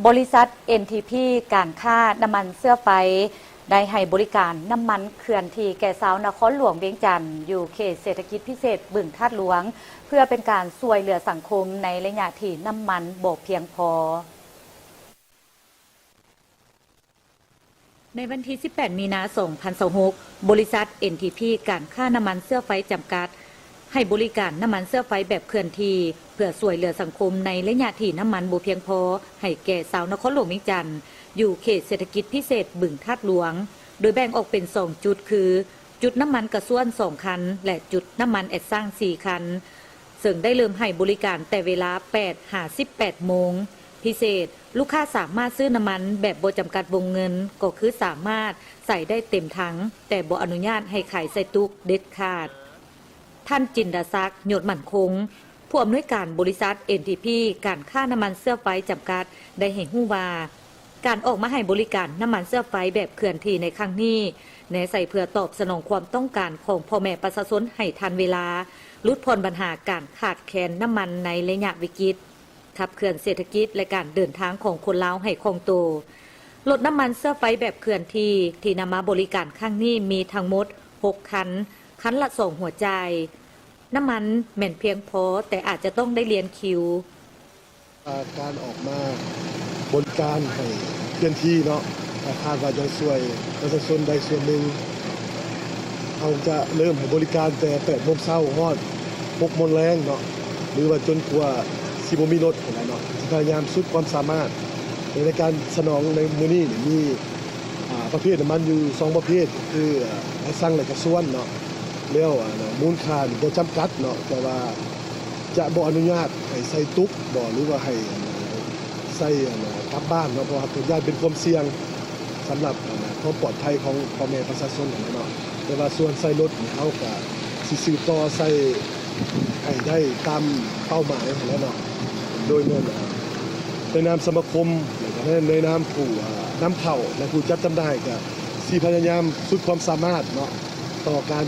ບໍລິສັດ ເອັນທີພີ ການຄ້ານ້ຳມັນເຊື້ອໄຟ ໄດ້ໃຫ້ບໍລິການນ້ຳມັນເຄື່ອນທີ່ແກ່ຊາວນະຄອນຫຼວງວຽງຈັນ ຢູ່ເຂດເສດຖະກິດພິເສດບຶງທາດຫຼວງ ເພື່ອເປັນການຊ່ວຍເຫຼືອສັງຄົມໃນໄລຍະທີ່ນ້ຳມັນບໍ່ພຽງພໍ. ໃນວັນທີສິບແປດ ມີນາ ສອງພັນຊາວຫົກ, ບໍລິສັດ ເອັນທີພີ ການຄ້ານ້ຳມັນເຊື້ອໄຟ ຈຳກັດ ໃຫ້ບໍລິການນ້ຳມັນເຊື້ອໄຟແບບເຄື່ອນທີ່ ເພື່ອຊ່ວຍເຫຼືອສັງຄົມໃນໄລຍະທີ່ນ້ຳມັນບໍ່ພຽງພໍໃຫ້ແກ່ຊາວນະຄອນຫຼວງວຽງຈັນ ຢູ່ເຂດເສດຖະກິດພິເສດບຶງທາດຫຼວງ, ໂດຍແບ່ງອອກເປັນສອງຈຸດ ຄື ຈຸດນ້ຳມັນກະຊວນສອງຄັນ ແລະ ຈຸດນ້ຳມັນແອັດຊັງສີ່ຄັນ. ເຊິ່ງໄດ້ເລີ່ມໃຫ້ບໍລິການແຕ່ເວລາແປດຫາສິບແປດໂມງ. ພິເສດ, ລູກຄ້າສາມາດຊື້ນ້ຳມັນແບບບໍ່ຈຳກັດວົງເງິນ, ກໍຄືສາມາດໃສ່ໄດ້ເຕັມຖັງ, ແຕ່ບໍ່ອະນຸຍາດໃຫ້ຂາຍໃສ່ຕຸກເດັດຂາດ. ທ່ານ ຈິນດາສັກ ໂຍດໝັ້ນຄົງ, ຜູ້ອຳນວຍການບໍລິສັດ ເອັນທີພີ ການຄ້ານ້ຳມັນເຊື້ອໄຟ ຈຳກັດ ໄດ້ໃຫ້ຮູ້ວ່າ, ການອອກມາໃຫ້ບໍລິການນ້ຳມັນເຊື້ອໄຟແບບເຄື່ອນທີ່ໃນຄັ້ງນີ້ ແນໃສ່ເພື່ອຕອບສະໜອງຄວາມຕ້ອງການຂອງພໍ່ແມ່ປະຊາຊົນໃຫ້ທັນເວລາ, ຫຼຸດຜ່ອນບັນຫາການຂາດແຄນນ້ຳມັນໃນໄລຍະວິກິດ, ຂັບເຄື່ອນເສດຖະກິດ ແລະ ການເດີນທາງຂອງຄົນລາວໃຫ້ຄ່ອງໂຕ. ລົດນ້ຳມັນເຊື້ອໄຟແບບເຄື່ອນທີ່ ທີ່ນຳມາບໍລິການຄັ້ງນີ້ມີທັງໝົດຫົກຄັນ, ຄັນລະສອງຫົວຈ່າຍ. ນ້ຳມັນແມ່ນພຽງພໍ, ແຕ່ອາດຈະຕ້ອງໄດ້ລຽນຄິວ. ການອອກມາບໍລິການໃຫ້ເຕັມທີ່ເນາະ, ກໍຄາດວ່າຈະຊ່ວຍປະຊາຊົນໄດ້ສ່ວນໜຶ່ງ. ເຮົາຈະເລີ່ມໃຫ້ບໍລິການແຕ່ແປດໂມງເຊົ້າຮອດຫົກໂມງແລງເນາະ, ຫຼືວ່າຈົນກວ່າຊິບໍ່ມີລົດຫັ້ນແຫຼະເນາະ. ຈະພະຍາຍາມສຸດຄວາມສາມາດ. ໃນການສະໜອງໃນມື້ນີ້ນີ້ມີ ອ່າ ປະເພດນ້ຳມັນຢູ່ສອງປະເພດ ຄື ແອັດຊັງ ແລະ ກະຊວນເນາະ. ແລ້ວ ອ່າ ມູນຄ່ານີ້ຈະຈຳກັດເນາະ, ແຕ່ວ່າຈະບໍ່ອະນຸຍາດໃຫ້ໃສ່ຕຸກບໍ ຫຼືວ່າໃຫ້ ໃສ່ ກັບບ້ານເນາະ, ເພາະວ່າຢ້ານເປັນຄວາມສ່ຽງສຳລັບ ຄວາມປອດໄພຂອງພໍ່ແມ່ປະຊາຊົນຫັ້ນແຫຼະເນາະ. ແຕ່ວ່າສ່ວນໃສ່ລົດນີ້ ເຮົາກະຊິສືບຕໍ່ໃສ່ໃຫ້ໄດ້ຕາມເປົ້າໝາຍຫັ້ນແຫຼະເນາະ. ໂດຍແມ່ນ ໃນນາມສະມາຄົມ ແລະ ໃນນາມຜູ້ ອ່າ ນຳເຂົ້າ ແລະ ຜູ້ຈັດຈຳໜ່າຍ ກະຊິພະຍາຍາມສຸດຄວາມສາມາດເນາະ ຕໍ່ການ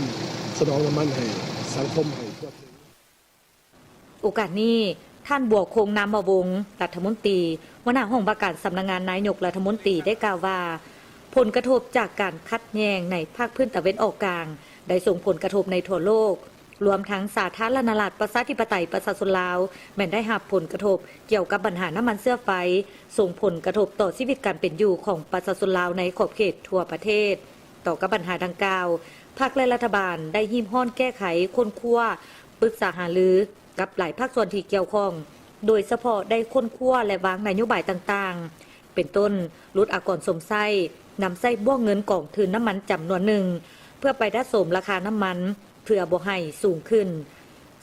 ສະໜອງນ້ຳມັນໃຫ້ສັງຄົມໃຫ້ທົ່ວເຖິງ. ໂອກາດນີ້, ທ່ານ ບົວຄົງ ນາມມະວົງ ລັດຖະມົນຕີ ຫົວໜ້າຫ້ອງວ່າການສຳນັກງານນາຍົກລັດຖະມົນຕີ ໄດ້ກ່າວວ່າ, ຜົນກະທົບຈາກການຂັດແຍ່ງໃນພາກພື້ນຕາເວັນອອກກາງ ໄດ້ສົ່ງຜົນກະທົບໃນທົ່ວໂລກ, ລວມທັງສາທາລະນະລັດ ປະຊາທິປະໄຕ ປະຊາຊົນລາວ ແມ່ນໄດ້ຮັບຜົນກະທົບກ່ຽວກັບບັນຫານ້ຳມັນເຊື້ອໄຟ, ສົ່ງຜົນກະທົບຕໍ່ຊີວິດການເປັນຢູ່ຂອງປະຊາຊົນລາວໃນຂອບເຂດທົ່ວປະເທດ. ຕໍ່ກັບບັນຫາດັ່ງກ່າວ, ພັກ ແລະ ລັດຖະບານໄດ້ຮີບຮ້ອນແກ້ໄຂ, ຄົ້ນຄວ້າ, ປຶກສາຫາລືກັບຫຼາຍພາກສ່ວນທີ່ກ່ຽວຂ້ອງ, ໂດຍສະເພາະໄດ້ຄົ້ນຄວ້າ ແລະ ວາງນະໂຍບາຍຕ່າງໆ ເປັນຕົ້ນ, ຫຼຸດອາກອນຊົມໃຊ້, ນຳໃຊ້ບ້ວງເງິນກອງທຶນນ້ຳມັນຈຳນວນໜຶ່ງ ເພື່ອໄປດັດໂສມລາຄານ້ຳມັນ ເພື່ອບໍ່ໃຫ້ສູງຂຶ້ນ,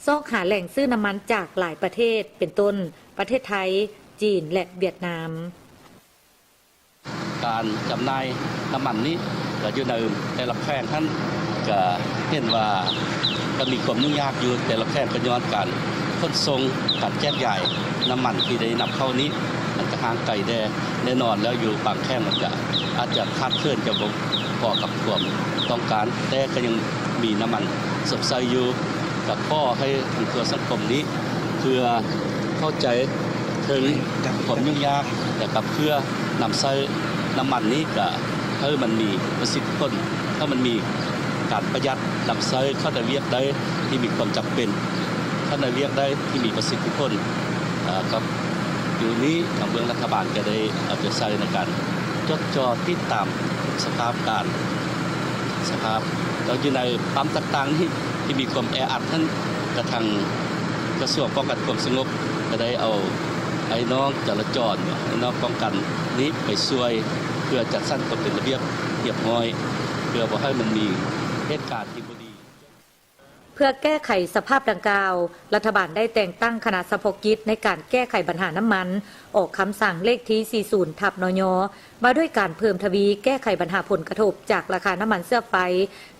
ຊອກຫາແຫຼ່ງຊື້ນ້ຳມັນຈາກຫຼາຍປະເທດ ເປັນຕົ້ນ ປະເທດໄທ, ຈີນ ແລະ ຫວຽດນາມ. ການຈຳໜ່າຍນ້ຳມັນນີ້ ກໍຢູ່ໃນແຕ່ລະແຂວງຫັ້ນ ກໍເຫັນວ່າກໍມີຄວາມຫຍຸ້ງຍາກຢູ່ ແຕ່ລະແຂວງ ກໍຍ້ອນການຂົນສົ່ງ, ການແຈກຢາຍນ້ຳມັນທີ່ໄດ້ນຳເຂົ້ານີ້ ມັນກໍຫ່າງໄກແດ່. ແນ່ນອນແລ້ວ ຢູ່ບາງແຂວງມັນກໍອາດຈະຂາດເຂີນ ຈະບໍ່ພໍກັບຄວາມຕ້ອງການ, ແຕ່ກໍຍັງມີນ້ຳມັນຊົມໃຊ້ຢູ່. ກໍຂໍໃຫ້ທັງທົ່ວສັງຄົມນີ້ ເພື່ອເຂົ້າໃຈເຖິງຄວາມຫຍຸ້ງຍາກ ແລະ ກໍເພື່ອນຳໃຊ້ນ້ຳມັນນີ້ ກໍໃຫ້ມັນມີປະສິດທິຜົນ, ໃຫ້ມັນມີການປະຢັດນຳໃຊ້ເຂົ້າໃນວຽກໃດທີ່ມີຄວາມຈຳເປັນ, ເຂົ້າໃນວຽກໃດທີ່ມີປະສິດທິຜົນ. ເອີ ກັບຢູ່ນີ້ ທາງເບື້ອງລັດຖະບານກໍໄດ້ເອົາໃຈໃສ່ໃນການຈົດຈໍຕິດຕາມສະພາບການ, ສະພາບ ແລ້ວຢູ່ໃນປ້ຳຕ່າງໆນີ້ ທີ່ມີຄວາມແອອັດນັ້ນ ກະທາງກະຊວງປ້ອງກັນຄວາມສະຫງົບ ກະໄດ້ເອົາໄອ້ນ້ອງຈະລາຈອນ, ໄອ້ນ້ອງປ້ອງກັນນີ້ໄປຊ່ວຍ ເພື່ອຈັດສັນຄວາມເປັນລະບຽບຮຽບຮ້ອຍ ເພື່ອບໍ່ໃຫ້ມັນມີເຫດການທີ່ບໍ່ດີ. ເພື່ອແກ້ໄຂສະພາບດັ່ງກ່າວ, ລັດຖະບານໄດ້ແຕ່ງຕັ້ງຄະນະສະເພາະກິດໃນການແກ້ໄຂບັນຫານ້ຳມັນ, ອອກຄຳສັ່ງເລກທີສີ່ສິບ ທັບ ນຍ ວ່າດ້ວຍການເພີ່ມທະວີແກ້ໄຂບັນຫາຜົນກະທົບຈາກລາຄານ້ຳມັນເຊື້ອໄຟ,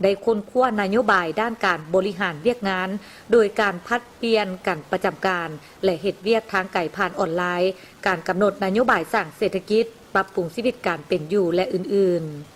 ໄດ້ຄົ້ນຄວ້ານະໂຍບາຍດ້ານການບໍລິຫານວຽກງານ ໂດຍການຜັດປ່ຽນກັນປະຈຳການ ແລະ ເຮັດວຽກທາງໄກຜ່ານອອນລາຍ, ການກຳນົດນະໂຍບາຍສ້າງເສດຖະກິດ, ປັບປຸງຊີວິດການເປັນຢູ່ ແລະ ອື່ນໆ.